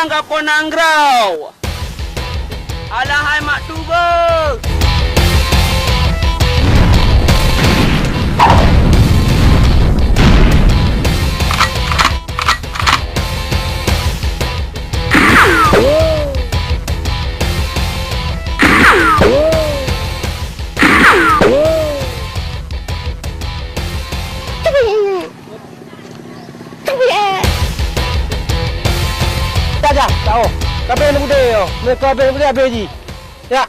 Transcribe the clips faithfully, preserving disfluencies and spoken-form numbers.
Ka ponang grau. Alah hai mak tuboh. Dah, dah, tak oh. Kabeh aneuk muda yo. Mereka habéh muda habéh ji. Ya.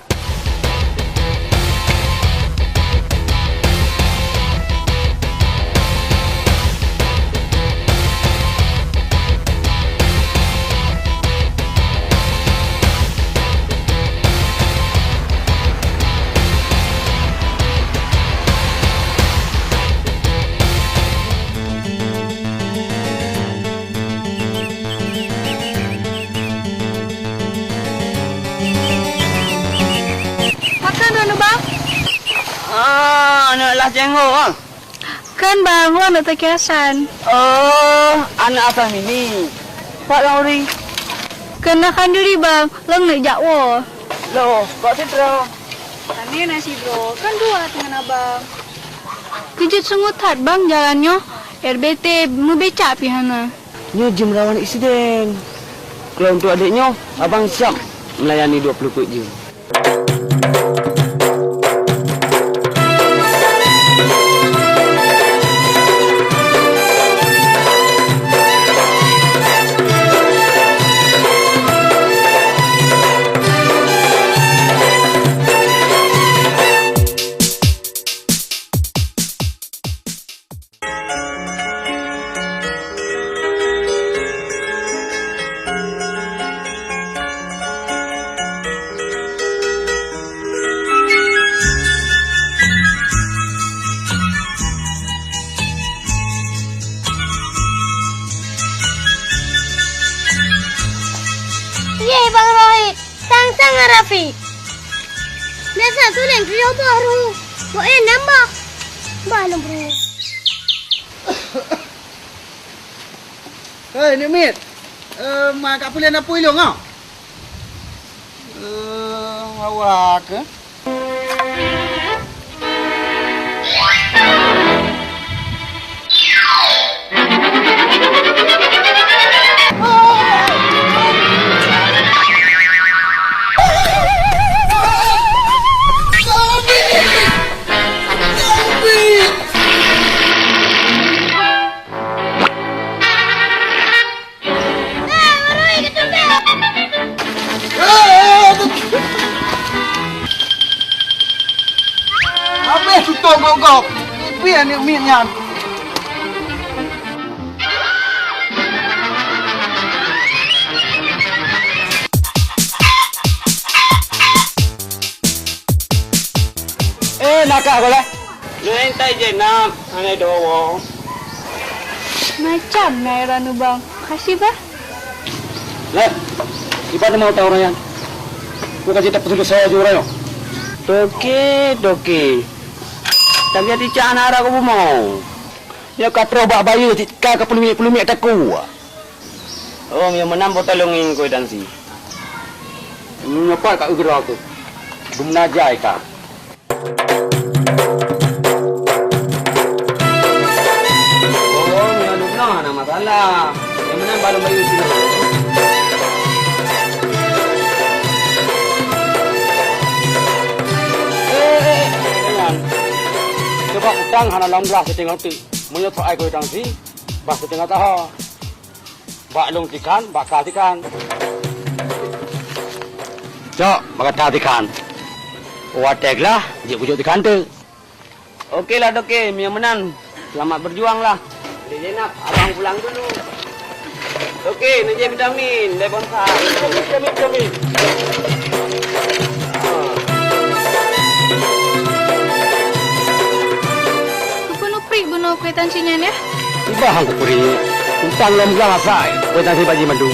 Pakon droeneuh, Bang? Ah, aneuk Lah Céng Ho, ah. Kon, Bang, lôn aneuk Toke Hasan. Oh, aneuk Hasan Mimi. Pat lôn uri? Kon na khanduri, Bang, lôn neuk jak woe. Loh, kok sidroe? Tanyoe na sidroe, kan dua teungon abang. Keujeuet sungoe that, Bang, jalan nyoe. R B T meubecak pih hana. Nyoe jeuem rawan insiden. Kalau untuk adék nyoe, abang siap meulayani dua ploh peuet jeuem. Yeh, Bang Rohit, sang-sang Rafi. Biasa tu laén keu yoh baru. Bo eh nambah. Bah lom bro. Hei, Nek Mit. Eh, ma ka puléh na pui lôn, ah? Eh, awak ke? Habéh tutong gob-gob. Ipi aneuk miet nyan. Eh, nakak goh lé. Nyan tai Jenab, hana dowo. Macam na era nubang. Kasih bah. Leh, iban mau tahu rayan. Ku kasih tak pesudah saya jurang. Toke, toke. Tapi hati cak anak arah ku mau. Nyoe ka troh bak bayeue cit ka keupeuleumiek-peuleumiek takue. Oh, meunyoe meunan po tolong ngieng keu Tansi. Meunyoe pat ka eugeura keuh. Geumeunajai ka. Oh, meunyoe dum noh hana masalah. Nyang meunan baru bayeue sinoe. Eh, eh, eh, jangan. Coba utang hana lom blah siteungoh teuk. Meunyoe soai keu Tansi, bah siteungoh tahon. Bak lôn tikan, bak ka tikan. Cok, bak gata tikan. Watèe glah, jeuet kujok tikan teuk. Oke lah, Toke, meunyoe meunan. Selamat berjuang lah. Dek Jenab, abang pulang dulu. Oke, neujép vitamin, dek bangsa. Vitamin, vitamin, vitamin. Keupeue neupriek bunoe kwitansi nyan, ya? Iba han kupriek. Utang lom glah asai, kwitansi bak jih mandum.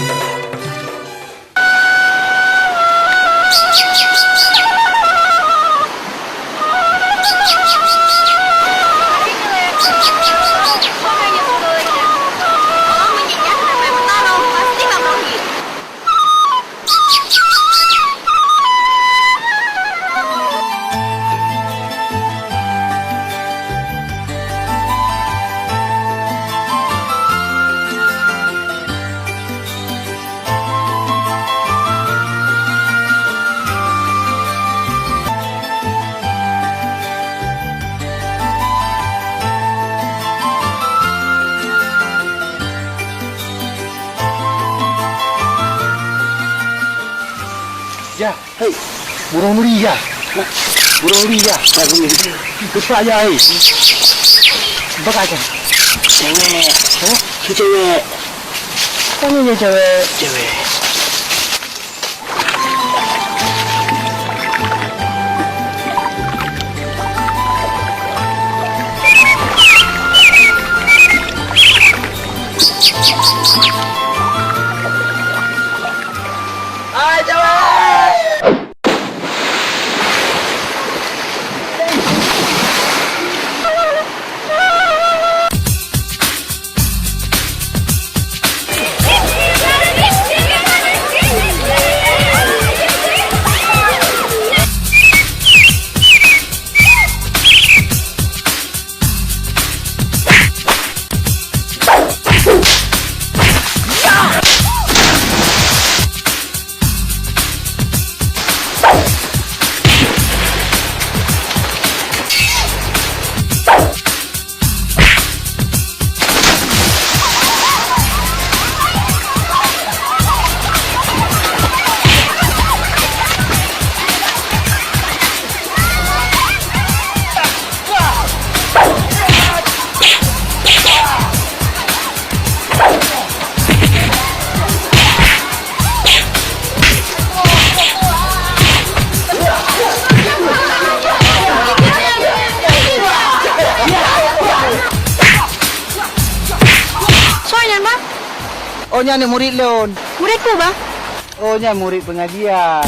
Burông luri ya. Burông luri ya. Tepat ya, hai. Bagaimana? Cewek. Hah? Cewek. Tanya dia cewek. Cewek. Hai, cewek. Soe nyan, Bang? Oh, nyan murit lôn. Murit peue, Bang? Oh, nyan murit pengajian.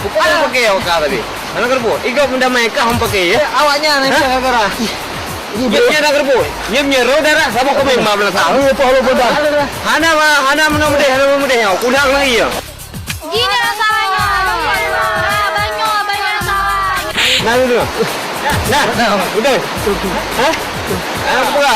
Bukan pakai awak kah tadi. Mana kerbau? Iga pun damai kah hom pakai ya? Eh, awaknya nanti gara-gara. Nyep nyep dah kerbau. Nyep nyep roda dah sama kau main mabla sa. Hana hana mana mudah, hana mudah ya. Udah lagi ya. Jina rasa banyak. Ah, banyak, banyak rasa. Nah, dulu. Nah, nah, udah. Hah? Ah, apa?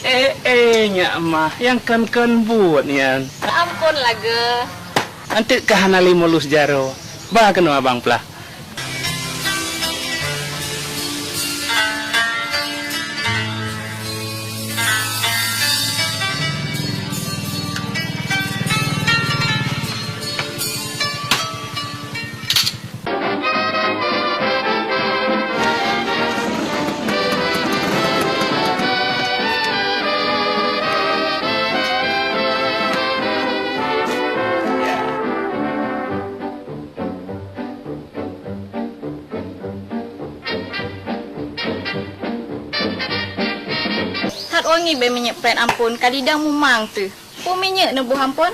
Eh, eh, nyak mah, nyang kon-kon buet nyan. Ampôn lagèe. Anteuk kah hana lé mulus jaroe. Ba keunoe abang plah. That wangi bèe minyeuk pèt ampôn, ka lidang mumang teuh. Peue minyeuk neuboh ampôn?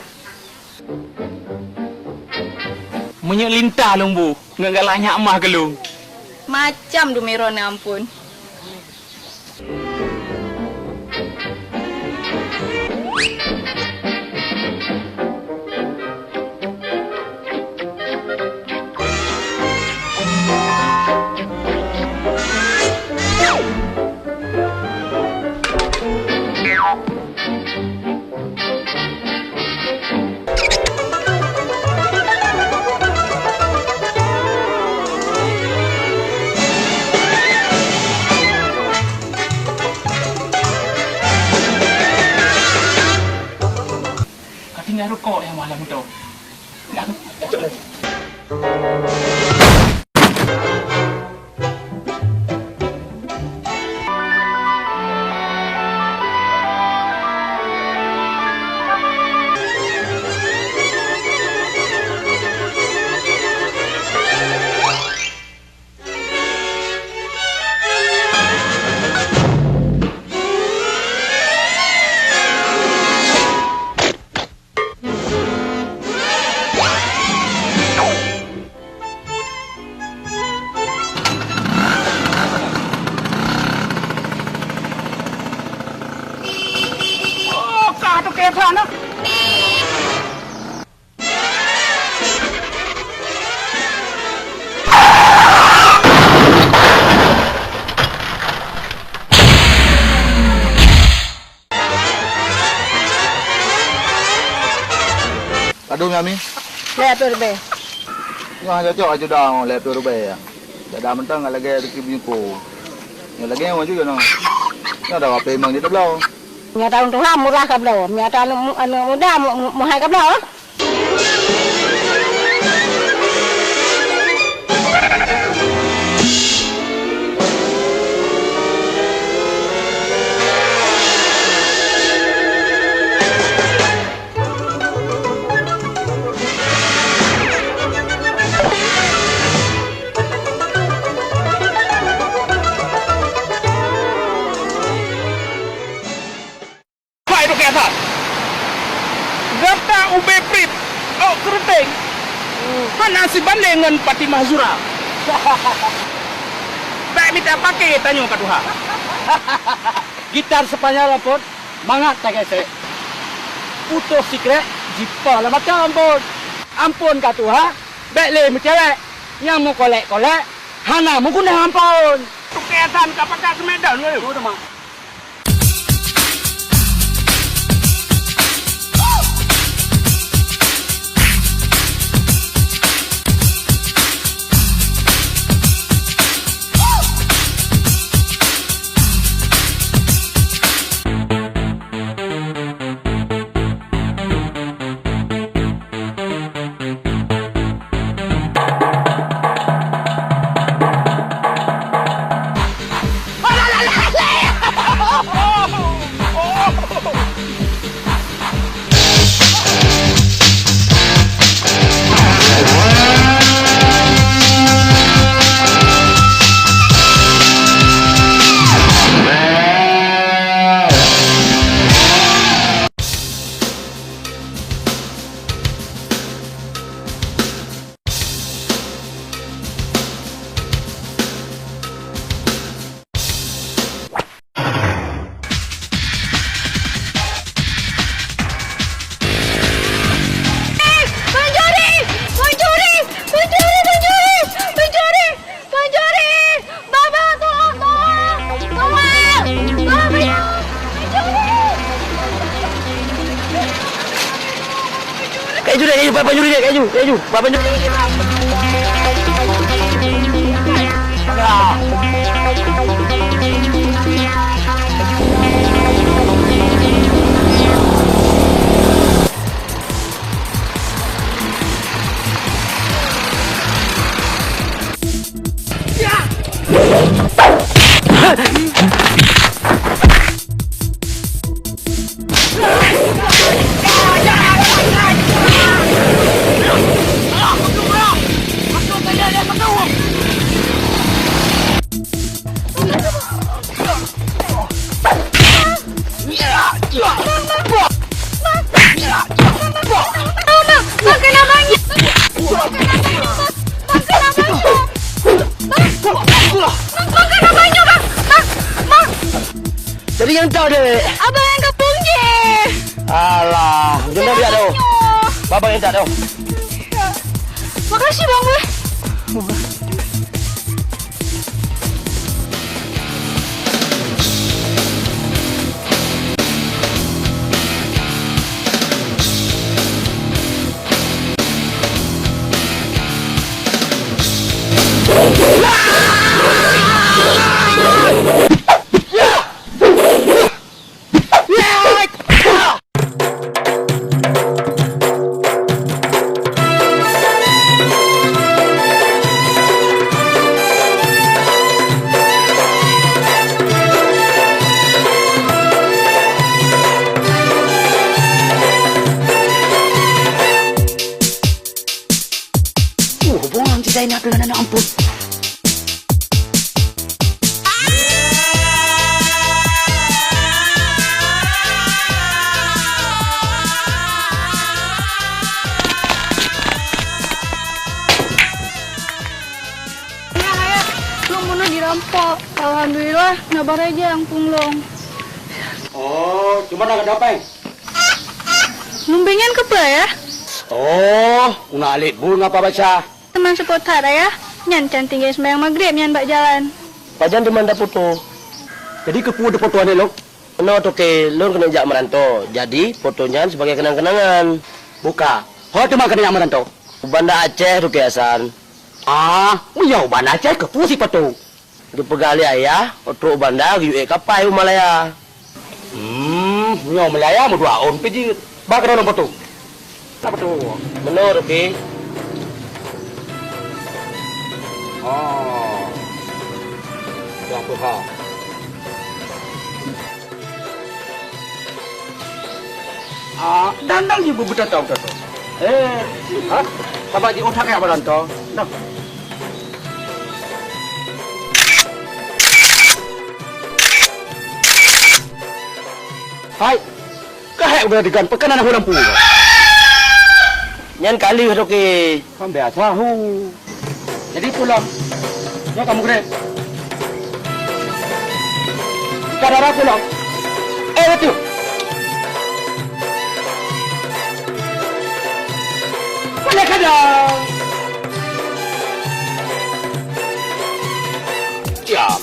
Minyeuk linta lôn boh, ngon galak nyak mah keu lôn. Macam dumèe droeneuh ampôn. Ka tinggai rukok nyang malam tu. Padum nyan, Mi? Lhèe ploh ribèe. Nyoe hana cocok, ajo dong lhèe ploh ribèe. Dada mantong lagèe rezeki meunyoe. Nyoe lagèe nyoe ju nyoe. Nyoe dong ape memang di tabloe. Nyoe taun tuha murah ka bloe. Nyoe taun aneuk, aneuk muda mu-, mu-, muhai ka bloe. Hai Toke Hasan! Gata ubé prip, ôk keureuteng, hana sibandeng ngon Fatimah Zura. Bèk mita paké tanyoe ka tuha. Gitar Spanyol ampôn, mangat tagesek. Utoh sikrek, jipoh lam mata ampôn. Ampôn ka tuha, bèk lé meucewek. Nyang meukolek-kolek, hana meugunah ampôn. Toke Hasan ka pakat seumedon, weh. Betul, Mak. Pencuri! Pencuri! Pencuri! Pencuri! Pencuri! Pencuri! Baba, tolong, tolong! Tolong! Tolong, pencuri! Pencuri! Kayu deh, kayu, papan nyuri deh, kayu, kayu, papan nyuri. Bang, kena banyak. Bang, kena banyak, Bang. Bang, kena banyak, Bang. Bang, Bang, kena banyak, Bang. Bang, Bang. Jadi nyang tau deh. Abang nyang kapung je. Alah, jangan biar tu. Abang nyang tak tu. Makasih, Bang, weh. Uh, buang cita ingat dengan anak ampun. Lôn bunoe dirampok. Alhamdulillah, na barang jeuet nyang phôn lôn. Oh, cuma na gadôh péng? Lumbeng nyan keupeue, Ayah? Oh, una alet buet ngon apa baca. Teuma seupôt that, Ayah. Nyan can tinggai seumayang Maghrib nyan bak jalan. Pajan teuma tapoto? Jadi keupeue tapoto aneuk lôn? Meunoe Toke, lôn keuneuk jak meuranto. Jadi, poto nyan sibagai keunang-keunangan. Buka. Ho teuma keuneuk jak meuranto? U Banda Aceh, Toke Hasan. Ah, meunyoe u Banda Aceh keupeue sipoto? Geupeugah lé ayah, trok u banda geuyue ék kapai u Malaya. Hmm, nyoe Malaya meudua ôn pih jeuet. Ba keudroe lôn poto. Ka poto. Meunoe Toke. Oh. Dah tuha. Ah, dan, dan ibu beutata-tata. Eh, ha? Saban jiôh that keu badan to. Nah. Hai. Ka hék udah digan, peue kana na lampu. Nyan kali Toke. Kan biasa hu. Jadi pulang. Nyoe kamoe grep. Ka dara pulang. Eh, betul. Boleh kada? Siap.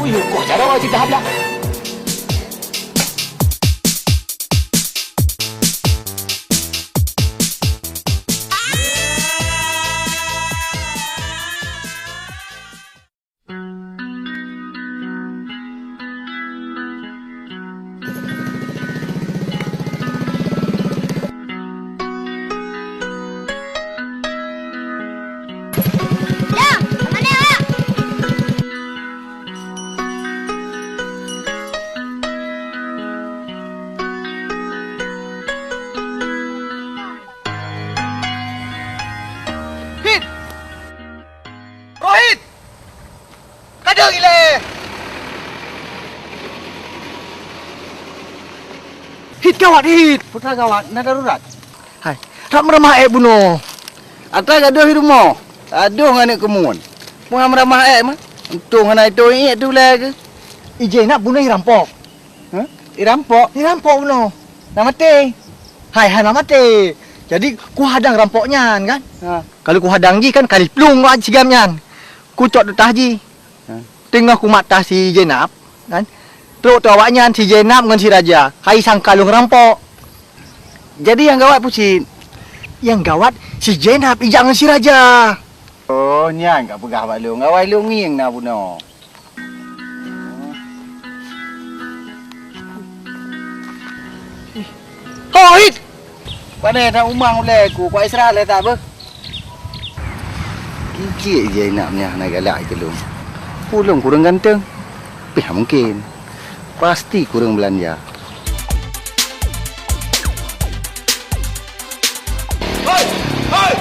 Ui, ukoh cara awak cit dahab lah. Hit! Rohit! Ka deuek ilée! Hit, gawat, Hit! Peue gawat, na darurat. Hai, rab meuramah ék bunoe. Atra gadôh di rumoh. Gadôh ngon aneuk keumun. Peue meuramah ék mah? Untông hana itô iék tulée geuh. I Zainab bunoe irampok. Hah? Irampok? Irampok bunoe. Na maté? Hai, hana maté. Jadi, kuhadang rampok nyan, kan? Ha. Ka lheueh kuhadang jih, kan, ka liplueng awak sigam nyan. Kucok teuh tah jih. Ha. Teungoh kumat tah si Zainab, kan? Trok teuh awaknyan si Zainab ngon si Raja. Hai sangka lôn rampok. Jadi nyang gawat peue cit? Nyang gawat si Zainab ijak ngon si Raja. Oh, nyan kapeugah bak lôn. Awai lôn ngieng na bunoe. Hoit! Pane that umang ulée ku, kuat Israel lé that beuh. Kijik Zainab nyan hana galak keu lôn. Ulôn kureueng ganteng? Pih mungken. Pasti kureueng beulanja. Hoi! Hoi!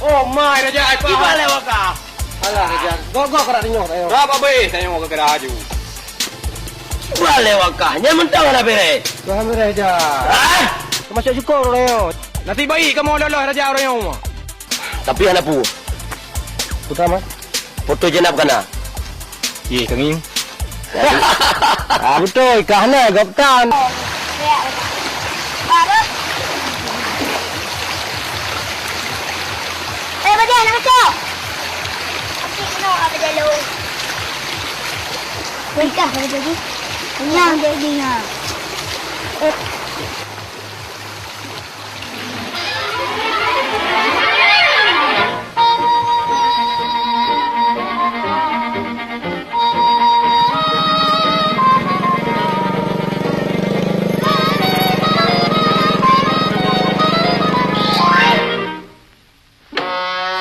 Oh my, Raja, ai Kiban lé wakah. Alah, Raja. Gok-gok keurak tanyoe, tanyoe. Dah babeh tanyoe keu laju. Kiban lé wakah. Nyan mantong hana beres. Tuhan beres, Raja. Ah! Teumasuk syukur, tanyoe. Nasib baik kamoe lolos, Raja, tanyoe. Tapi hana peue. Putra, Mat. Poto Zainab kana? Yeh, ka ngieng. Ah, beutôi, ka hana gob tan. Eh, bajèe, nak kacau? Asyik kena apa jalur? Nikah lagi. Nyang jadi nya. Eh.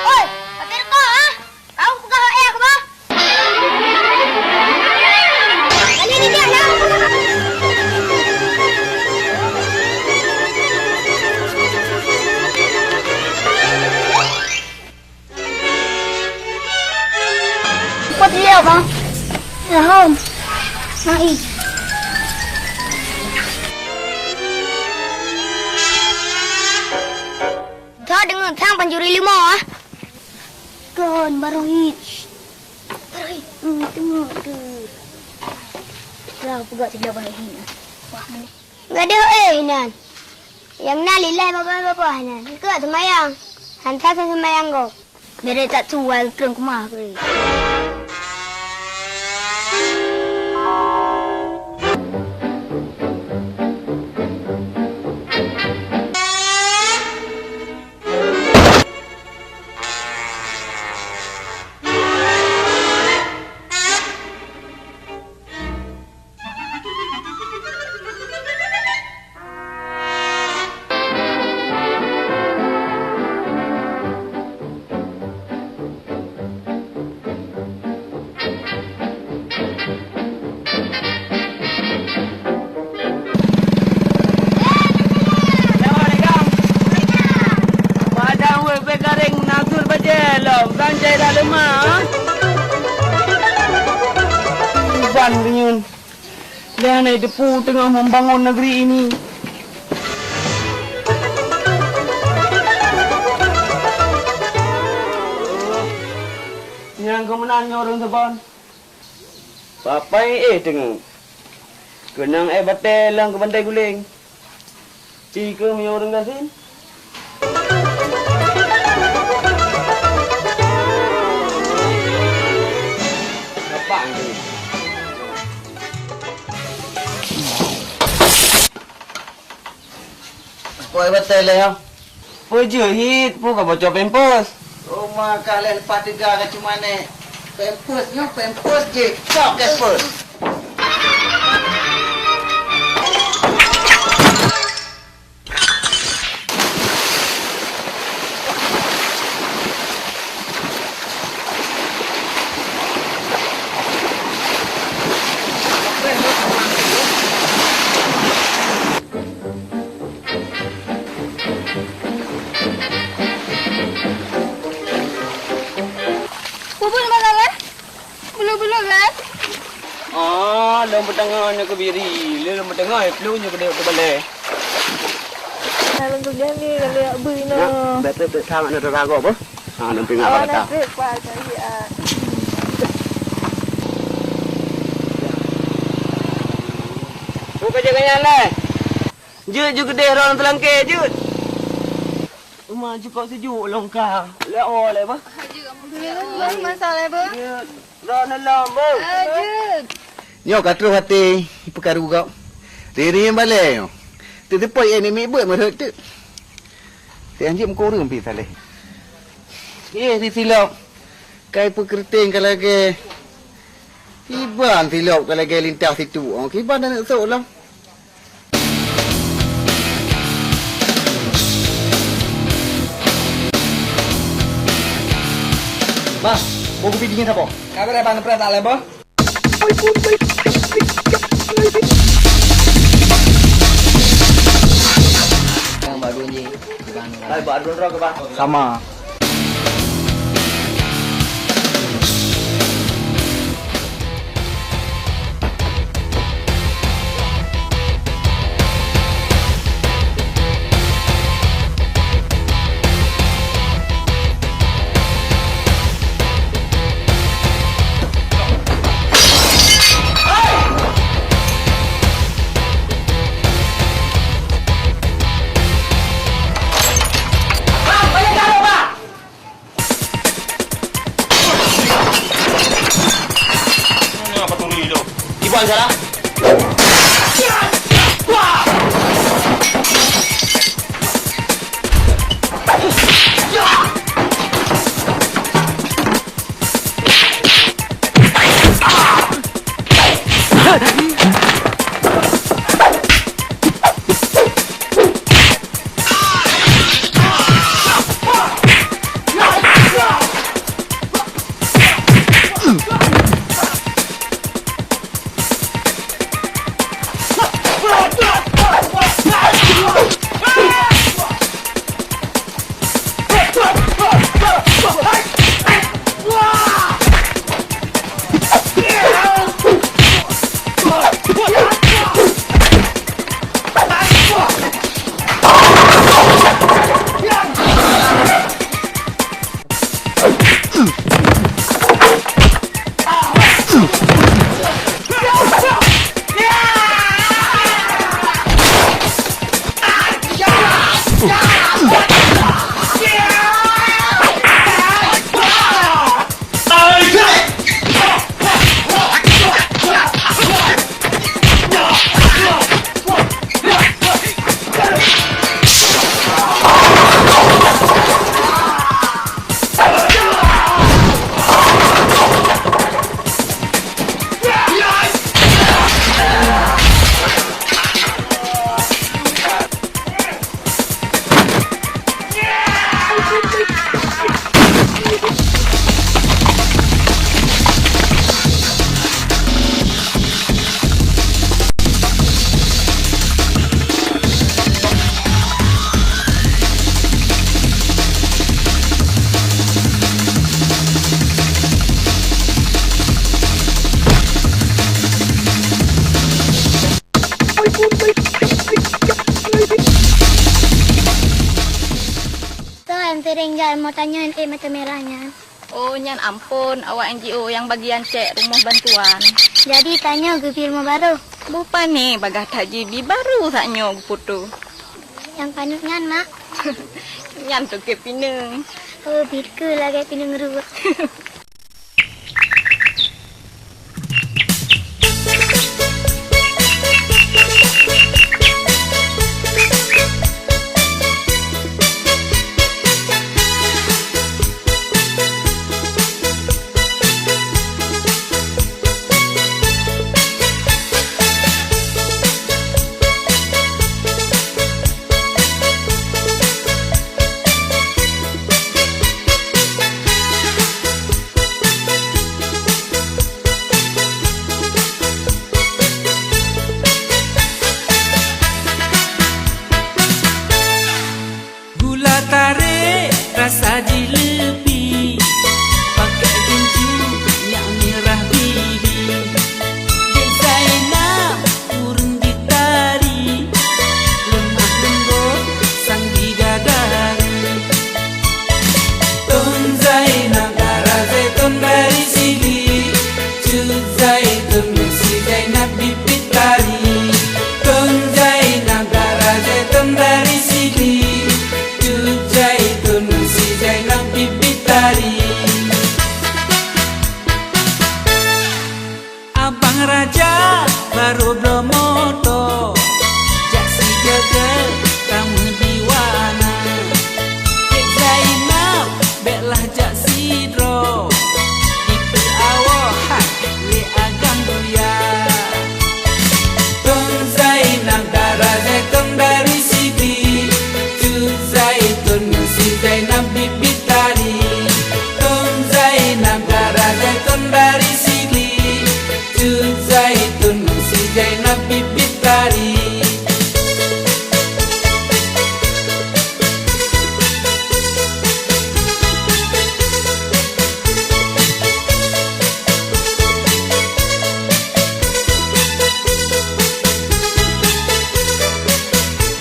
Oi, pakai rukok, ah? Kau peugah ayah aku, bah? Kali ni dia lah. Cepat dia, bah. Ya, Hom. Naik. Juri lima, ah. Kon, baroe hit. Baroe hit. Hmm, tengok tu. Lah, peugah siblah baroe hit. Wah, mana? Gadoh, eh, nan. Nyang na lilai babah-babah nan. Ikut semayang. Hantar saya semayang kau. Bere tak tuan kereng kumah keu. Padang weueh bèk garéng, nasur bajèe lom, kan jai dah leumah, ha? Iban geunyeun. Lé hana jiteupeue teungoh membangun negeri ini. Nyang keu meunan nyoe ureueng Seubon. Papai éh teungoh. Keunong éh batèe lom keu bantai guléng. Ci keuh meunyoe ureueng gasien. Bapak ni. Poi batèe lé nyoe. Peue jeuet hit, peue ka bocor pampers? Roma kah lé leupah teuga ka cuma nèk. Pampers nyoe, pampers jih. Cok pampers. Bubun masalah? Belum-belum lah. Ah, lôn peutangan nyoe keubiri. Lôn peutangan, eh, peuleueh nyoe keudeh keubalai. Nah, lôn keujah ni, lôn jak bui nah. Nah, betul-betul sangat nak teragok, boh. Ha, lôn peuingat awak bak kata. Trép, Pak, cari, ah. Buka jaga nyan lai. Jeuet ju keudeh rot teulangke, jeuet. Uma cukôp sejuk lôn ka. Lé o lé bah. Jeuet, bah, masa lé bah. Jeuet. Rot neulom bah. Ah, jeuet. Nyoe ka troh até peukaru gob. Riring balée nyoe. Teuteupot ie namiet beuet meurhot teuk. Sianjeuet meukureueng pih saleh. Ie di silop. Kai peukeureuténg ka lagée. Kiban silop ka lagée lintah situ. Oh, kiban aneuk sôk lom. Bah, boh kupi dingin saboh. Ka beureh ban preh tak lé boh? Bak dun jih. Hai, bak dun droe keu bah. Sama. Iban salah. Seuréng jai mo tanyoe ék mata mirah nyan. Oh, nyan amphon, awak N G O nyang bagian cek rumoh bantuan. Jadi tanyoe geubri rumoh barô. Bupani bagah that jibi barô that nyoe geuputoh. Nyang paneuk nyan, Mak? Nyan toke pineung. Oh, bit keu lagèe pineung ruek. Gula tarek rasa jih leupie, pakai gincu nyak mirah bibi. Dek Zainab ureueng jitari, leumah leumbot sang bidadari. Ton Zainab dara zaitun dari Sigli, Cut Zaitun ngon si Zainab bibit tari. Ton Zainab dara zaitun dari Sigli, Cut Zaitun ngon si Zainab bibit tari. Abang Raja barô bloe moto, jak sigeugeu tameudiwana. Dek Zainab, bèk lah jak sidroe, dipeuawöh hai lé agam buya. Ton Zainab dara zaitun dari Sigli, Cut Zaitun ngon si Zainab bibit tari. Ton Zainab dara zaitun dari Sigli, Cut Zaitun ngon si Zainab bibit tari.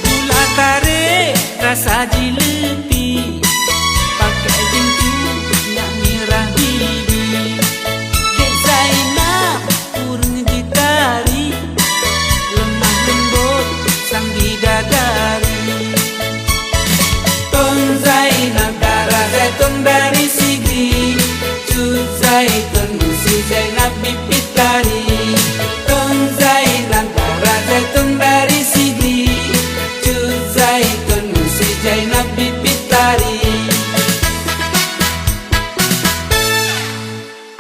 Gula tarek rasa jih leupie, pakai gincu nyak mirah bibi. Dek Zainab ureueng jitari, leumah leumbot sang bidadari. Ton Zainab dara zaitun dari Sigli, Cut Zaitun ngon si Zainab bibit tari. Ton Zainab dara zaitun dari Sigli, Cut Zaitun ngon si Zainab bibit tari.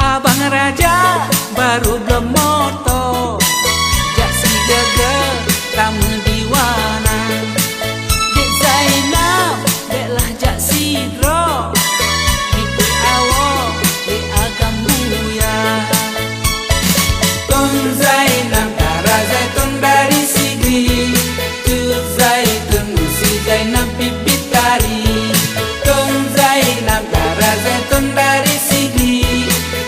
Abang Raja barô bloe moto, jak sigeugeu tameudiwana. Dek Zainab, bèk lah jak sidroe, dipeuawöh lé agam buya. Ton Zainab dara zaitun dari Sigli, Cut Zaitun ngon si Zainab bibit tari. Ton Zainab dara zaitun dari Sigli,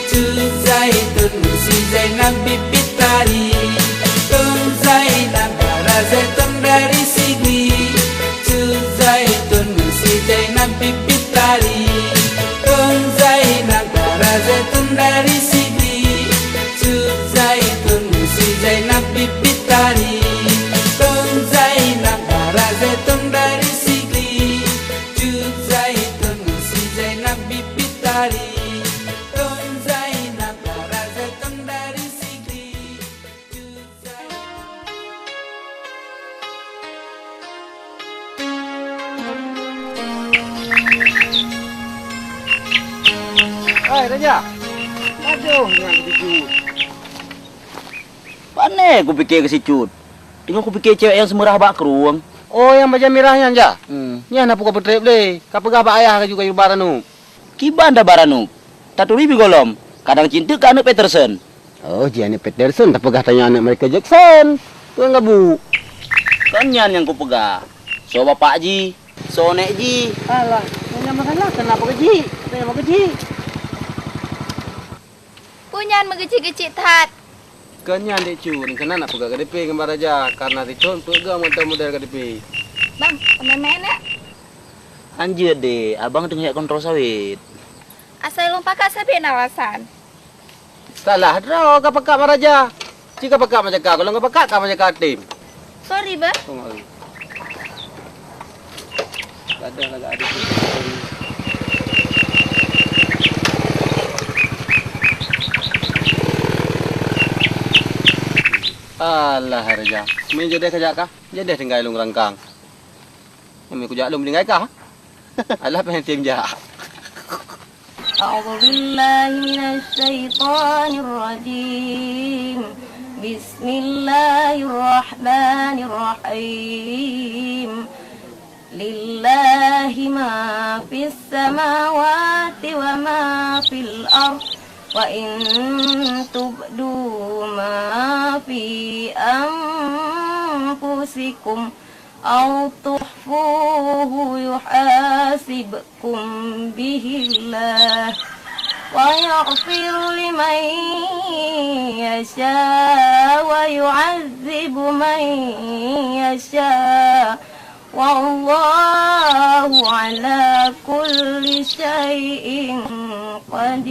Cut Zaitun ngon si Zainab bibit tari. Ton Zainab dara zaitun dari Sigli, Cut Zaitun ngon si Zainab bibit tari. Ton Zainab dara zaitun dari Sigli, Cut Zaitun ngon si Zainab bibit tari. Ton Zainab dara zaitun dari Sigli, Cut Zaitun ngon si Zainab bibit tari. Ton Zainab dara zaitun dari Sigli, Cut Zaitun. Hai, Raja. Aduh, nyan keucut. Pane kupike keucut. Teungoh kupike cewek nyang seumeurah bak krueng. Oh, nyang bajèe mirah nyan, Ja? Hmm. Nyan na peue ka peutrép lé. Ka peugah bak ayah kaju kayue bak Ranub. Kiban da bak Ranub. Taturi bak gohlom. Kadang cit teuk keu aneuk Peterson. Oh, jih aneuk Peterson, tapeugah tanyoe aneuk Michael Jackson. Peue nyang ka bu? Kon nyan nyang kupeugah. Soe bapak jih? Soe nèk jih? Alah, nyan masalah keunan peue jih? Nyan peue jih? Peue nyan meugeucit-geucit that? Kon nyan, Dek Cut, keunan na peugah K D P ngon Bang Raja, kareuna sithon peuet goe mantong model K D P. Bang, peumaén-maén nyak? Anjeuet deh, abang teungoh jak kontrol sawét. Asai lôn pakat sabé na alasan. Salah droe ka pakat Bang Raja. Ci ka pakat Bang Jaka, kalau ka pakat ka Bang Jaka tem. Sorry, Bang. Tengok dulu. Gadoh lagak ada tu. Alah, Raja. Meuin jadeh ka jak kah? Jadeh tinggai lôn rangkang. Meuin kujak lôn tinggai kah? Alah, pengen tim jak. أعوذ بالله من الشيطان الرجيم. بسم الله الرحمن الرحيم. لله ما في السماوات وما في الأرض، وإن تبدوا ما في أنفسكم أو تخفوه يحاسبكم به الله، ويغفر لمن يشاء ويعذب من يشاء، والله على كل شيء قدير.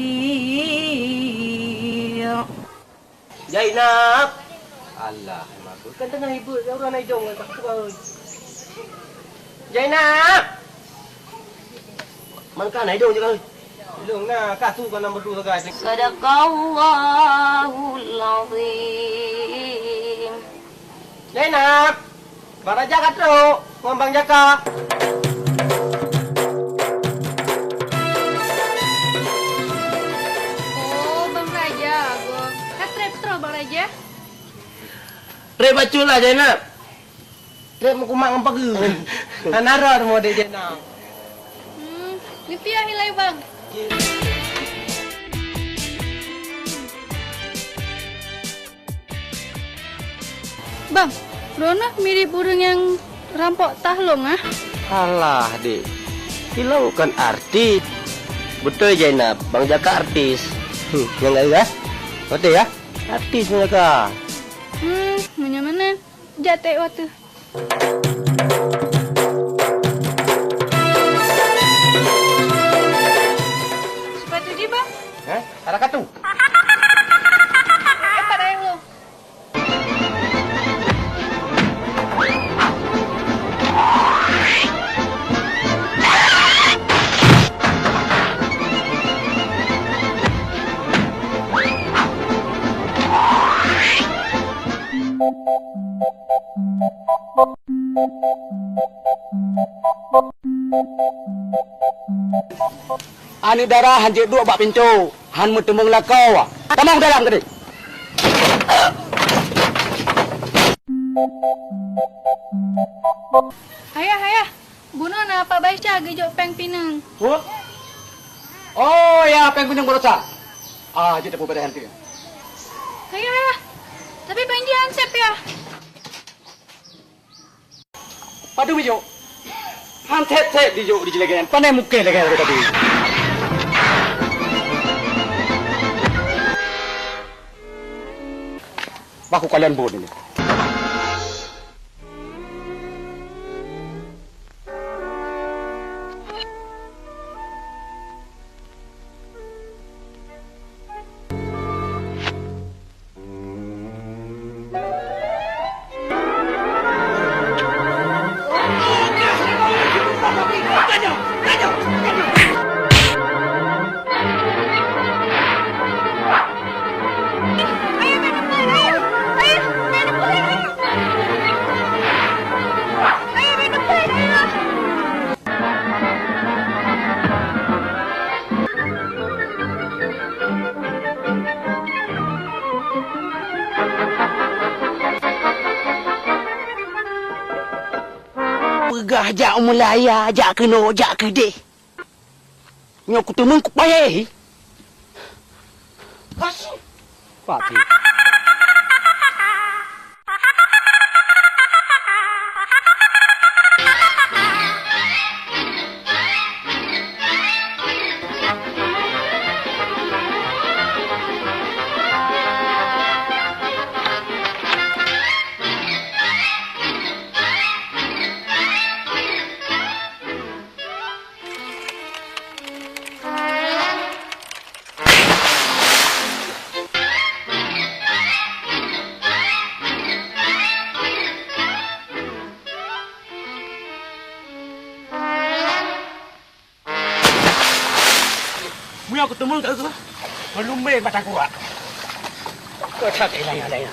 Zainab! Alah, hai makui. Kan teungoh hibeuet, ya ureueng na idong, tak suka, oi. Zainab! Man ka na idong je, oi. Idong na, ka su ka na meudu sagai. Sadaqallahul azim. Zainab! Bang Raja ka trok ngon Bang Jaka. Oh, Bang Raja, Bang. Ka trép troh, Bang Raja? Trép bacut lah, Zainab. Trép meukumak ngon pageue. Hana rot model Zainab. Hmm, neupiah ilai, Bang. Bang, droeneuh mirip ureueng nyang rampok tah lôn, ah. Alah, Dek. Ilôn kan artis. Beutôi, Zainab, Bang Jaka artis. Hmm, nyang gaya, ah? Beutôi, ya? Artis Bang Jaka. Hmm, meunyoe meunan, jak trép watèe. Sepatu jih, Bang. Hah? Ada katu? Eh, tak ada yang lu. Aneuk dara han jeuet duek bak pintoe, han meuteumeung lakoe. Tamong dalam keudeh. Ayah, ayah, bunoe na Pak Baisya geujok péng pineung. Huh? Oh ya, péng pineung baroesa. Ah, jeuet tapeubeudôh hantu. Ayah, ayah, tapi péng jih han sép, yah. Padum jijok? Han sép-sép jijok di jih lagèe nyan. Pané mukèh lagèe nyan tadi. Bah kukalon buet nyoe. Peugah jak u Meulaya, jak keunoe, jak keudeh. Nyoe kuteumeung kupayèe. Kasih. Pak Ki. Nyoe keuteumon ka geuh meulumbé mata kurak. Kocak ilai-ilai.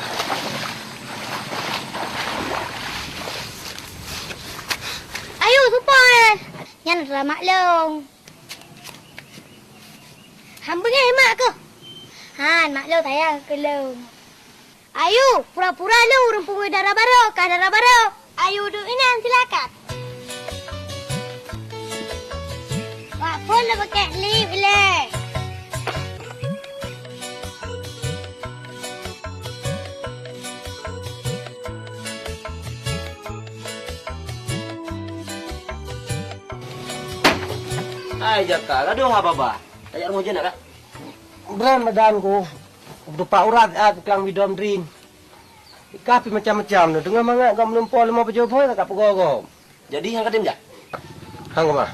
Ayu, supai. Nyan rama lông. Hambeueng mak keuh. Han, mak lông sayang keu lông. Ayu, pura-pura lé ureuëng pungoe dara barô, ka dara barô. Ayu duek inan silakan. Wak phon le pakai lip ilée. Hai Jaka, gadoh haba-ba. Tajak rumoh jeuet nak, Kak? Bran badan ku. Tupak urat at klang bidom drin. Ikah pi macam-macam tu. Teungoh mangat gob meulumpoe leumo pajoh boh ka peugah gob. Jadi han katem jak? Han keumah.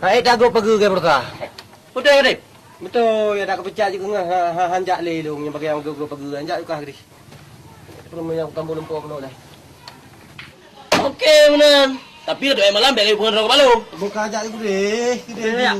Hai tagob pageue ke beurata. Beutôi katem? Beutôi, ya dak keupecat jih keungoh ha, ha, han jak lé lôn nyang bagi nyang gob pageue han jak ikah geuh. Peureumeun nyang tambah lumpoe keunoe lé. Oke meunan. Tapi dak malam bèk lé peungon droe keu balo. Buka jak geuh deh, geuh deh.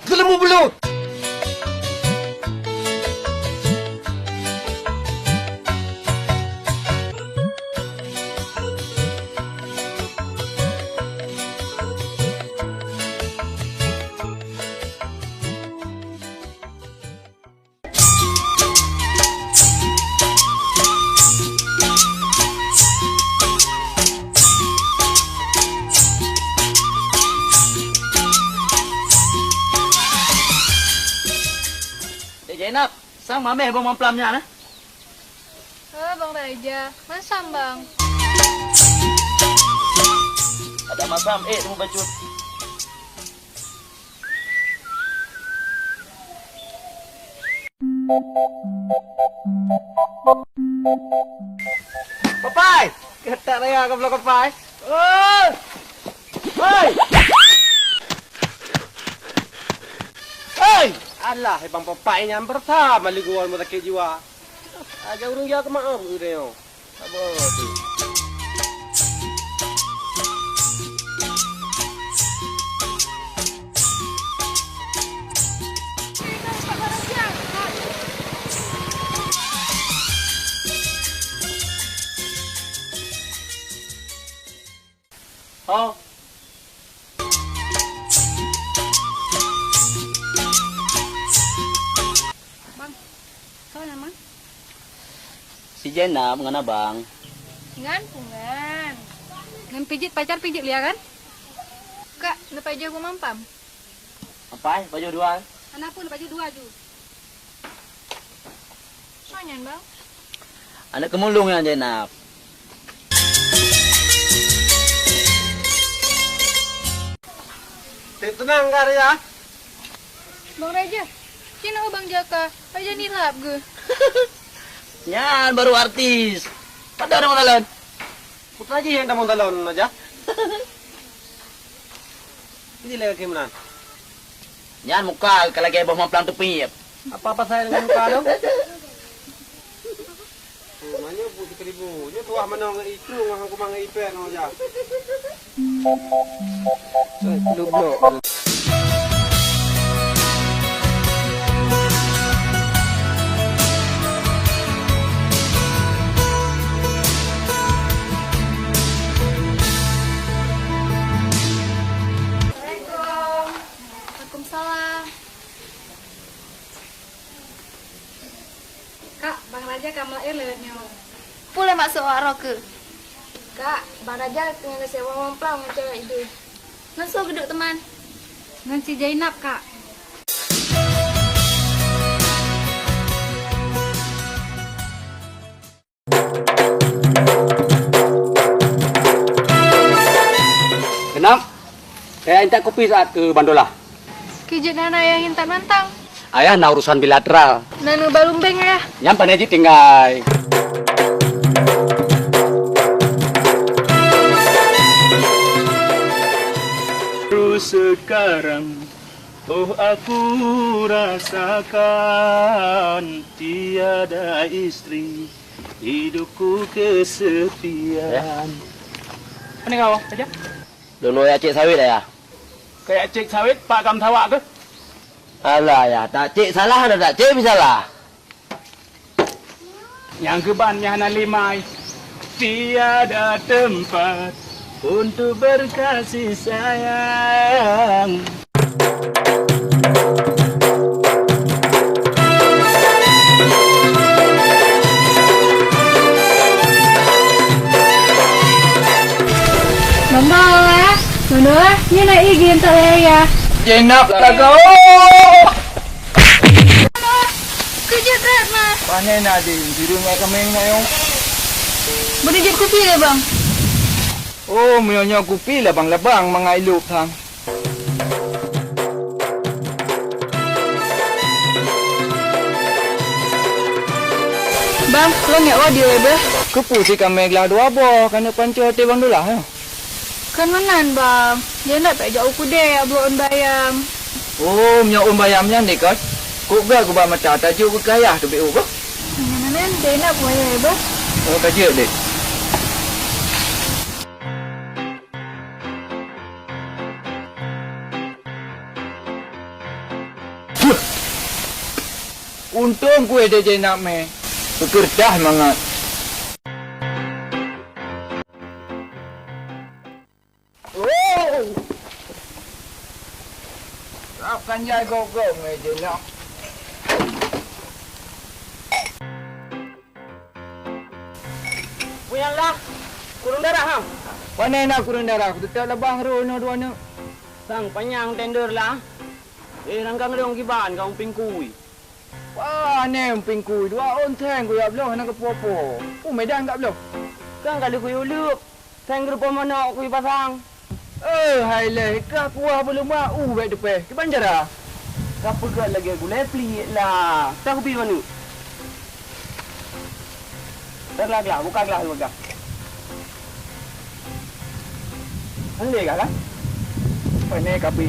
Geuleumu beulôt! Dek Zainab, sang mamèh boh mamplam nyan, eh? Eh, Bang Raja, masam, Bang. Ada masam, eh, tunggu bacut. Papai! Ketak raya kau belakang Papai. Oi! Hei! Hei! Alah, Bang Papai nyan beurasa mali geuwoe rumoh sakét jiwa. Aja ureueng ya keumaoh ureueng nyoe. Saboh tu. Ho. Bang, soe nyan, Bang? Si Zainab ngon abang. Ngan pungan. Ngan pijit pacar pijit lia kan? Kak, neupajoh bu mampam. Apai, pajoh dua. Anak pun pajoh dua ju. Soe nyan, Bang? Aneuk keumulung nyan, Zainab. Teunang ka, Raja? Bang Raja, ci na Bang Jaka, Raja nilap geuh. Nyan baru artis. Padahai ureueng laén. Putra jih nyang tamong talon aja. Ini lagi meunan. Nyan muka ka lagèe boh mamplam teupiep. Apa pasal dengan muka tu? Oh, nyoe bu seribu. Nyoe tuah mana ngai itu ngan aku mangai ipek nang aja. Eh, belum blok. Kak, Bang Raja ka meu'en lé nyoe. Peue lé maksud awak roh keuh? Kak, Bang Raja teungoh gasien uang mumplang ngon cewek ideh. Ngon soe geuduek teuma? Ngon si Jainab, Kak. Genap, kaya intat kupi saat keu Bandola. Keu jeuet na ayah intat mantong. Ayah na urusan bilateral. Na neuba lumbeng, Ayah. Nyan pane jih tinggai. Baru sekarang, oh, aku rasakan tiada istri, hidupku kesepian. Pane kau, Raja? Dulu ya cek sawit ya. Kayak cek sawit, Pak Kam sawak ke? Alah ya, tak cek salah dah tak cek bisalah. Nyang keuban nyang hana limai, tiada tempat untuk berkasih sayang. Mama, Mama, nyoe na igin tak ya? Jenab lagoe. Keujeuet that, Ma. Pane na deh, biru ngai kameng na yong. Beudeh jeuet kupi lé, Bang. Oh, meunyoe nyoe kupi labang-labang mangat ilop thang. Bang, lôn nyak wadée beh. Keupeue si kameng glah dua boh, kaneuk panco até Bang Dula, ha? Kon meunan, Bang. Jeuet ndak payah jak u keudè, jak bloe ôn bayam. Oh, meunyoe ôn bayam nyan deh, Kot. Kok ga geuba mata tajok keu kayah teubiet u boh. Nyan, nyan, nyan, jeuet ndak payah, Bang. Oh, ka jeuet deh. Untông kue deh Jenab mé. Keukeureudah mangat. Oh! Rab kan jai gob-gob ngon Jenab. Peue nyang lah? Kureueng darah, ha? Pane na kureueng darah, kuteutap labang roh inoe dua neuk. Sang panyang tender lah. Eh, rangkang lôn kiban ka umping kui. Pane umping kui, dua ôn theng kuyap bloh hana keupo-po. Peue medan kak bloh? Kan ka lheueh kuyup leueb. Theng geureupoh manok kui pasang. Eh, hai leh, ka kuah beuleuma u bèk teupeh. Kiban cara? Ka peugöt lagèe gulai pliek lah. Ka kupi baneuk. Glah, glah, buka glah, buka. Hana lé glah, kan? Pane kapi.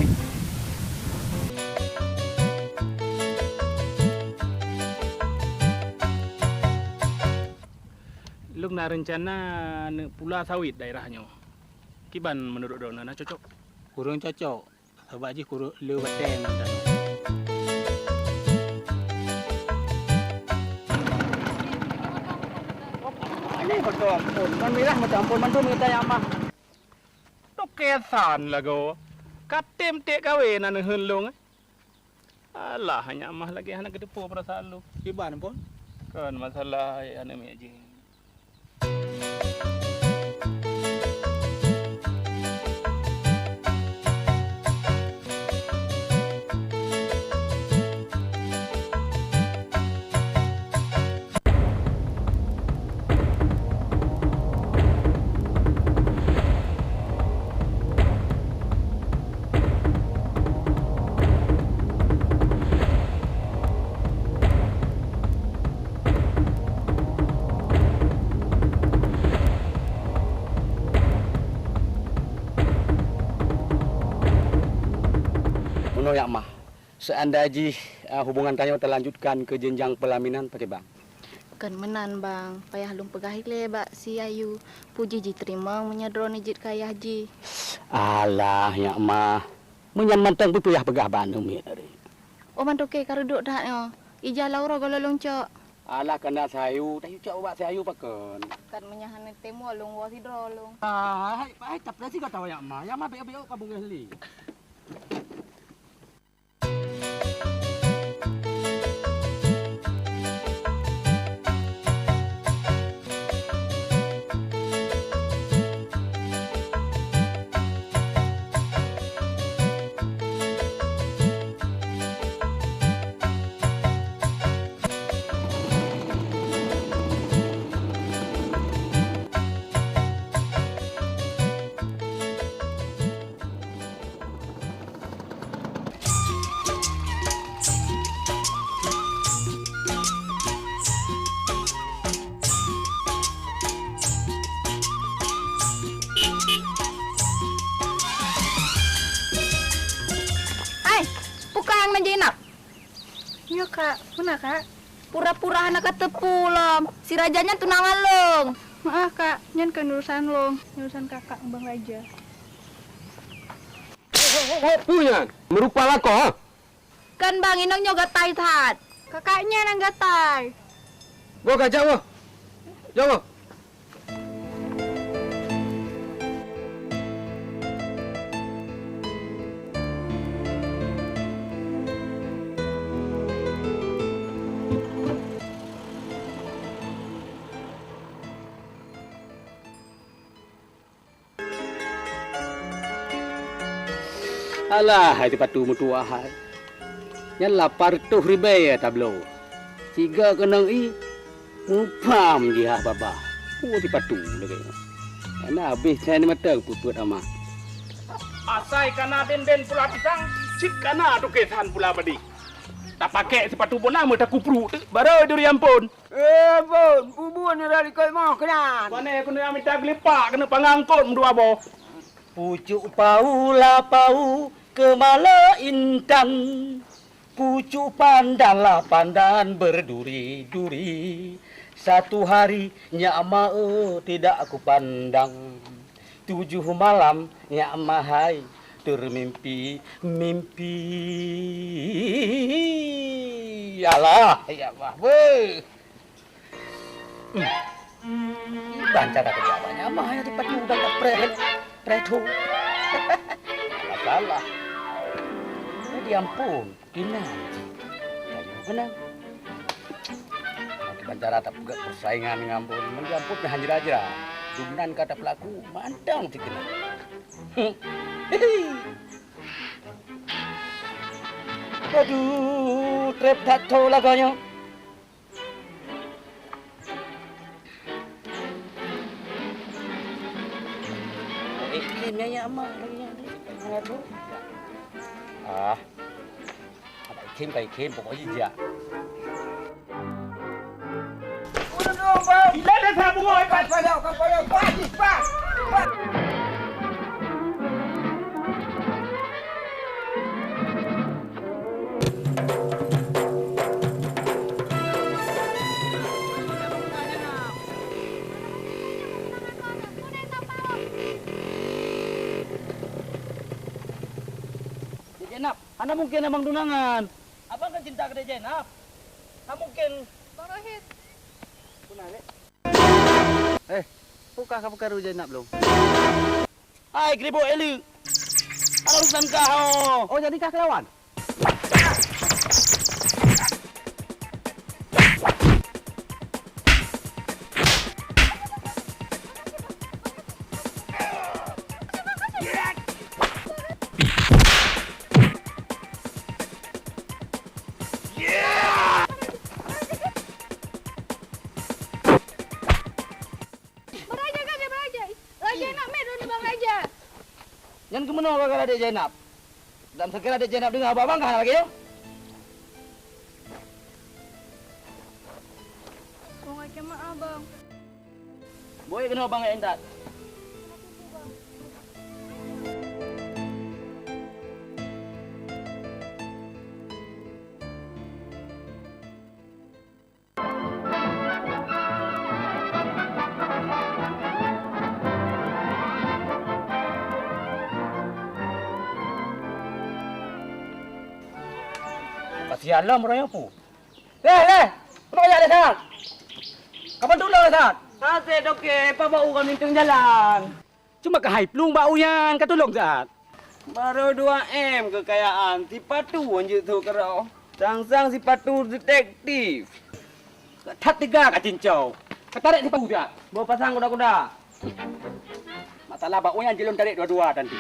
Lôn na reuncana neuk pula sawét daerah nyoe. Kiban meunurot droeneuh na cocok? Kureueng cocok, sabab jih kureueng le batèe ngon tanoh. Ini beutôi ampôn, ban mirah macam ampôn mandum kita nyang mah. Toke san lagoe, ka tem tiek kawé na neuheun lôn, eh. Alah, nyak mah lagèe hana geuteupeue peurasaan lôn. Kiban, Pon? Kon masalah aneuk miet jih. Meunoe nyak mah, seandai jih, eh, hubungan tanyoe talanjutkan keu jenjang peulaminan, pakriban? Kon meunan, Bang. Payah lôn peugah ilèe bak si Ayu. Peue jih jiteurimong meunyoe droeneuh jeuet keu ayah jih? Alah, nyak mah. Meunyan mantong pih payah peugah bak aneuk miet tadi. Oh, mantong kèe ka reudok that nyoe. Ija lam uroe gohlom lôn cok. Alah, keunan si Ayu, tayue cok ubak si Ayu pakon. Kan meunyoe hana teurimong lôn woe sidroe lôn. Ah, hai, hai, tapi si gata nyak mah. Nyak mah bèk-bèk ka beungèh lé. Nyan Zainab? Nyo, Kak. Peue na, Kak? Pura-pura hana ka teupeu lom. Si Raja nyan tunangan lôn. Maaf, Kak. Nyan kon urusan lôn. Nyan urusan kakak ngon Bang Raja. Hei, hei, hei, hei, peue nyan? Meurupa lakoe, ha? Kan Bang, inong nyoe gatai that. Kakak nyan nyang gatai. Boh ka, jak boh. Jak boh. Alah, hai sipatu meutuwah hai. Nyan lapan reutôh ribèe tabloe. Sigoe keunong ié, mupam jih hah babah. Peue sipatu lagèe nyan. Kana habéh thèe mantong peuet-peuet amat. Asai kana den-den pula pisang, cit kana tuké that pula padi. Tapakék sipatu bona meutakupruek teuk, barô duri amphon. Eh, Bun, peue buet nyoe dari keunoe keunan? Pane keuneuk mita geulipak keuneuk pangang kot meudua boh. Pucuk pau lah pau keumalée intan, pucuk pandan lah pandan berduri-duri. Satu hari nyak ma eu tidak kupandang, tujuh malam nyak ma hai teurmimpi-mimpi. Alah, ya Allah, beuh! Hmm. Iban cara keuja awak nyan mah, nyang sipatu udang ka preh, preh tho. Masalah. Jadi ampôn, kinan cit. Kayu keunan. Iban cara tapeugah peusaingan ngon ampôn. Meunyoe ampôn pih han jra-jra. Dumnan ka tapeulaku, mantong cit keunan. Hmm. Hihi. Aduh, trép that tho lagoe nyoe. Eh, khem nyan, ya, mak, lagi nyan. Ah. Ada khem, kai khem, pokoknya jak. Bila dah sabung, oi, pas. Dek Zainab, hana mungken abang tunangan. Abang kan cinta keu Dek Zainab. Hana mungken. Bang Rohit. Puna, Dek? Eh, peue kah ka peukaru Zainab lom? Hai, geuribok éleuk! Ada urusan kah, ho? Oh, jadi kah kelawan? Bang Raja ka, Bang Raja. Raja nak met droeneuh Bang Raja. Nyan keumeunyoe gara-gara Dek Zainab. Dan seukira Dek Zainab deungoe haba abang ka hana lagèe nyoe. Bang, akhé maaf, Bang. Boh keunoe Bang, intat. Kasian lom ureueng nyoe pu. Leh, leh! Keunoe jak lé that! Kapan tulông lé that? Hasé toke, pa bak u ka mintong jalan. Cuma keuhai plueng bak u nyan ka tulông that. Barô dua M keukayaan, sipatu hanjeuet sôk keudroe. Sang-sang sipatu detektif. That teuga ka cincau. Ka tarek sipatu that. Boh pasang kuda-kuda. Masalah bak u nyan jeuet lôn tarek dua-dua tanti.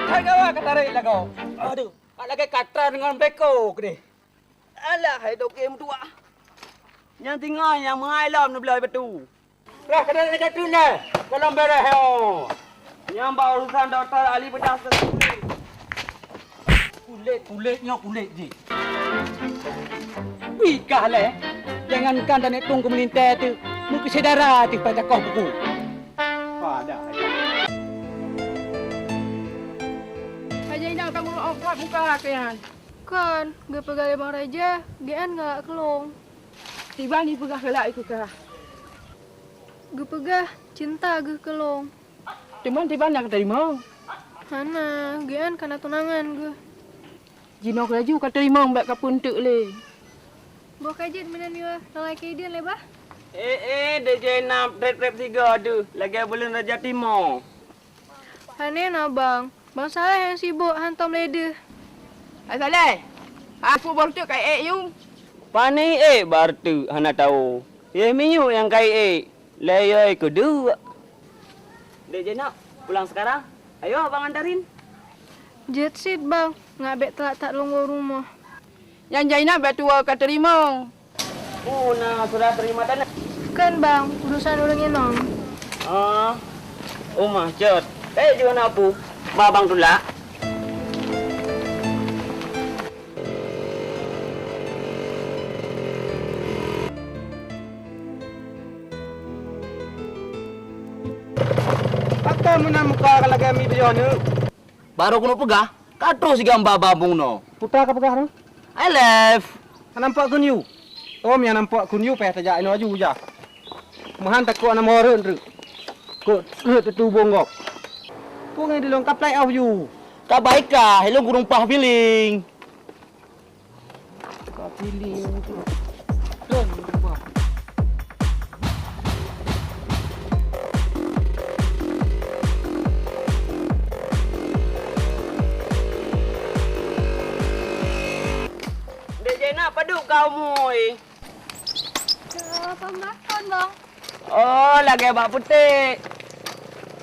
Hai gawa ka tarek lagoe. Aduh. Ka lagèe katra deungon beko keudeh. Alah, hai toke meutuah. Nyang singoh nyang meuhai lom neubloe batu. Lah, keuneuk lagèe treun nyan. Golom bèrèh, ho. Nyang bak urusan Dokto Ali Pedas. Kulét, kulét nyoe kulét jih. Wih, kah lé. Jangankan taneuk tueng keu meulintèe teuh. Meukeusé dara teuh padakoh buku. Pada. Hai Zainab, kamu ôk that muka keu nyan. Kon, geupeugah lé Bang Raja, geuh nyan galak keu lôn. Tiban jipeugah galak keu kah. Geupeugah cinta geuh keu lôn. Teuma tiban nyang teurimong? Hana, geuh nyan ka na tunangan geuh. Jinoe laju ka teurimong, bèk ka peunteuk lé. Boh ka jeuet meunan nyoe, lalai keu idin lé bah. Eh, eh, Dek Zainab, trép-trép sigoe deuh, lagèe buleuen Raja Timoe. Pane na, Bang. Bang Saleh nyang sibok, hantom lé deuh. Hai Saleh, aku baru teuk ka ék yum. Pane ék baru teuk hana tahu. Yeh minyeuk nyang ka ék, lé yoi keuduek. Dek Zainab, pulang sekarang. Ayo, abang antarin. Jeuet cit, Bang. Ngat bèk telat that lôn u rumoh. Nyan Zainab bèk tuwoe ka teurimong. Oh, na surat terima tanah. Kon, Bang, urusan ureueng inong. Ah, Uma, cot. Eh, jeuet na pu. Ba bang tulak. Pakon meunan muka ka lagèe mi beuyoe nyoe? Barô keuneuk peugah, ka troh sigam ba-ba bungnoe. Peue ka peugah nyoe? I love. Ka nampak kheun yue? Om nyang nampak kheun yue payah tajak inoe aju jah. Meuhan takot na meuhoreuet treuk. Kok rhot teutubông gob. Peue ngon dilông ka play off yue? Ka baik kah, ilông gurông pah feeling. Ka feeling tu. Lôn, Bang. Dek Zainab, padub ka umui? Dua puluh tahun, Bang. Oh, lagèe bak putéh.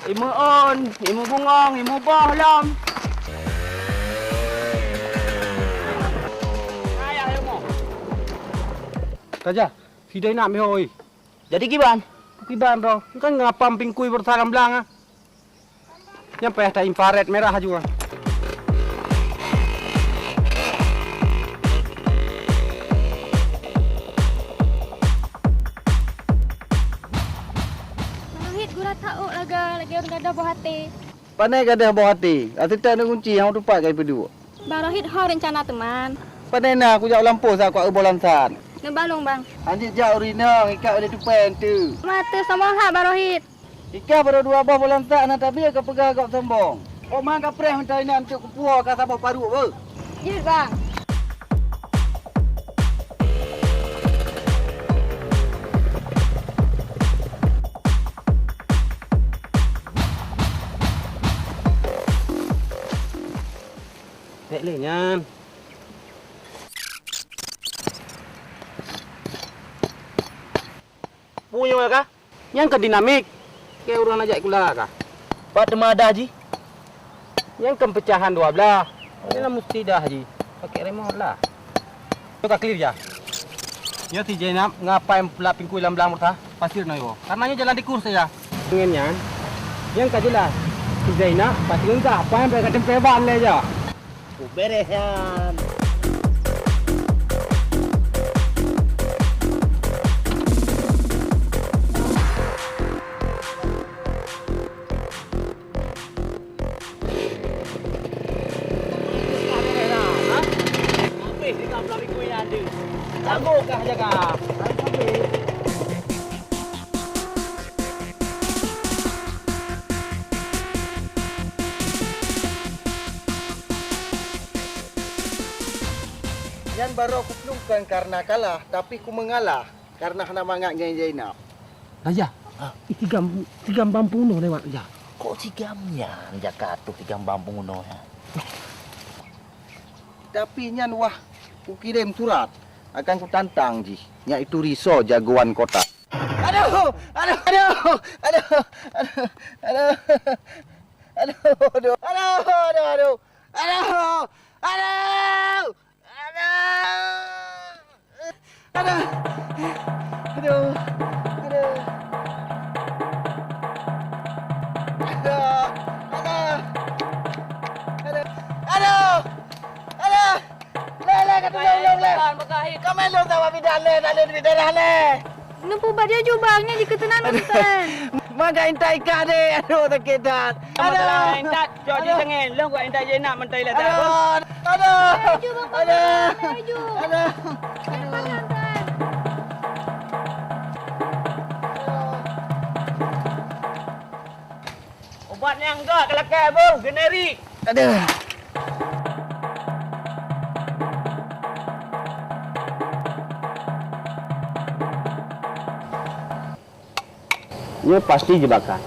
Imeue ôn, imeue bungöng, imeue boh lom. Raja, sidai nak meuhôi. Jadi kiban? Kiban roh, kan ngapam pingkui beureusa lam blang ah. Nyan payah ta infrared mirah aju ah. Bang Rohit gura tauk laga lagèe ureueng gadôh boh até. Pane gadôh boh até, até tak na kunci hana tupat kai peuduek. Bang Rohit ho reuncana teuman. Pane na kujak u lampôh sa kuak eu boh lansat. Neubalong bang. Anjik jak ureueng inong ikat ulèe tupai enteuk. Mate sombong that Bang Rohit. Ikah baroe dua boh boh lansat hana tabiet ka peugah gob sombong. Kok man ka preh meutai nyan cok kupuwoe ka saboh paruek beuh. Jeuet bang. Bèk lé nyan. Peue nyoe ka? Nyan ka dinamik. Keu ureueng na jak sikula ka. Pat teuma adah jih? Nyan kan peucahan dua blah. Nyan musti dah jih. Pakai remote lah. Nyoe ka clear ja. Nyoe si Zainab ngapai peulap pingkui lam blang murtah. Pasir na iwoe. Karena nyoe jalan tikus saja. Ngon nyan, nyan ka jelas. Si Zainab pasti ngon kah, apa nyang ka teumpé ban lé ja. Beres nyan. Habis dekat belah minggu yang ada. Jago kah jaga? Habis. Nyan baroe kuplueng kon kareuna kalah, tapi kumeungalah kareuna hana mangat ngon Zainab. Raja, ha? Ih, sigam, sigam bang peunoh lewat, Raja. Kok sigam nyan, Jaka, tu sigam bang peunoh, ya? Tapi nyan wah kukirém surat, akan kutantang jih, yaitu Riso jagoan kota. Aduh, aduh, aduh. Aduh. Aduh. Aduh. Aduh. Aduh. Aduh. Aduh. Aduh. Lé, lé, ka tulông lôn, lé. Ka main lôn sawa bidan, lé, tak lé duit darah, lé. Neupeubat laju bang, nyan jikeuteunanam tan. Maka intat ikat deh. Aduh, sakét that. Kamu telah intat, cok di tangan. Long kau intat je nak mentai lah tak. Aduh, aduh. Laju bang, aduh. Laju. Aduh. Aduh. Ubat nyang gak keu lakèe boh, generik. Aduh. Nyoe pasti jebakan.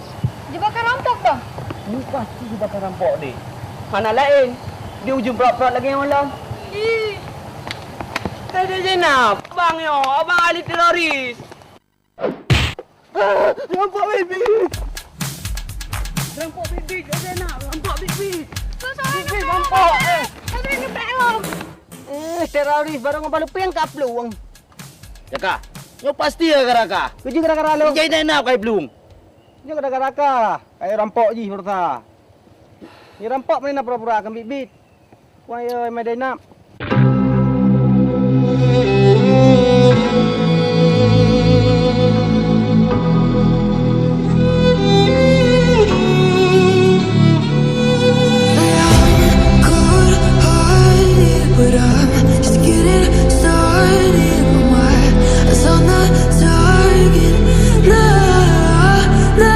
Jebakan rampok, Bang? Nyoe pasti jebakan rampok, Dek. Hana laén, di ujong prot-prot lagèe nyoe lom. Ih. Hai, Dek Zainab, abang nyoe, abang ahli teroris. Ah, rampok bit-bit! Rampok bit-bit, Zainab! Rampok bit-bit! Bit-bit rampok, eh! Eh, teroris barô ngon balu piang ka plueng. Jaka, nyoe pasti gara-gara ka. Keujeuet gara-gara lôn. Jai Zainab kai plueng. Nyoe gara-gara ka. Kai rampok jih beurasa. Nyoe rampok meunan pura-pura keu bit-bit. Wahai Madinah. But I'm just getting started. My eyes on the target. No, no.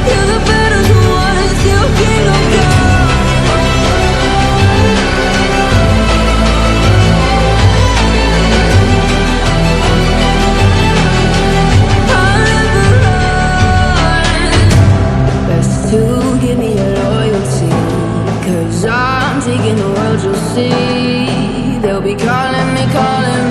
You're the baddest one, still king of girls. I'll never run. Best to give me your loyalty, 'cause I'm taking the world, you'll see. They'll be calling me, calling